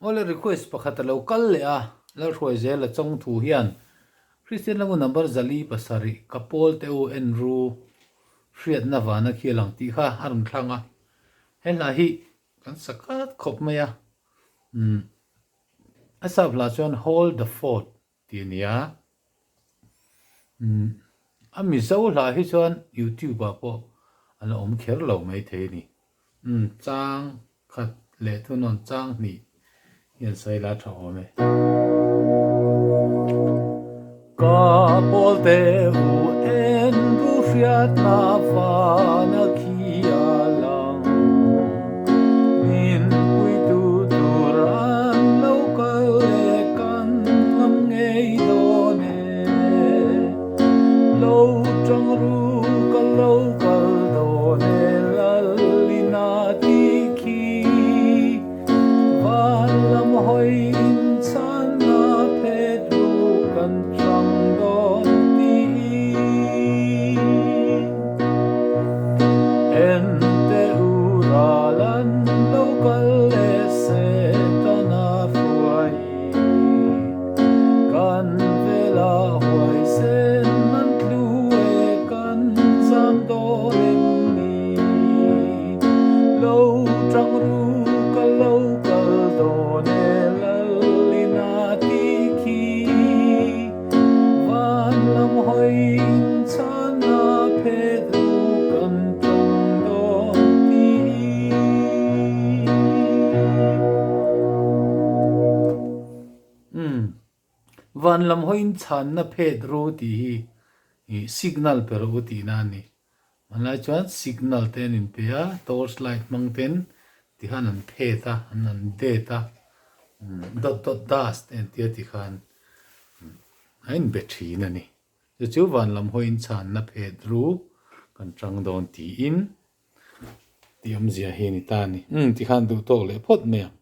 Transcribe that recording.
Awle request pakhat a lo kal leh a, Lalhruai zel a chawng thu hian Kristian lamah number 407 ka pawl te u en ru hriatna vana khi a lang tih kha a rawn thlang a, he hla hi kan sa khat khawp mai a, umm a sap hla chuan Hold the Fort tih a ni a, umm a Mizo hla hi chuan YouTube ah pawh a la awm kher lo maithei a ni, umm chang Khat leh thunawn chang hnih hian sawi la tha awm e. Ka pawlte u en ru hriatna vana khi a lang. Min puitu tur an lo kal leh kan ngam ngei dawn e. Lo tang ru ka lo kal dawn e Lalina ti khi Van lam hawi in chhanna phet ru kan tang dawn ti En te u ral an lo kal leh Setana hruai Kan vela huaisen an tlu e kan zam dawn em ni? Lo tang ru ka lo kal dawn e Lalina ti khi Van lam hawi in chhanna phet ru kan tang dawn ti. Umm. Van lam hawiin chhanna phet ru tih hi ih signal pe rawh u tihna a ni. Hmanlai chuan signal te an inpe a, torch light hmang ten tikhan an phet a, an an det a, umm dot dot das te an tia tikhan a inbe thin a ni. Chu chu van lam hawiin chhanna phet ru kan tang dawn tiin tih awmzia hi a ni ta a ni. Umm tikhan duh tawk leh phawt mai ang.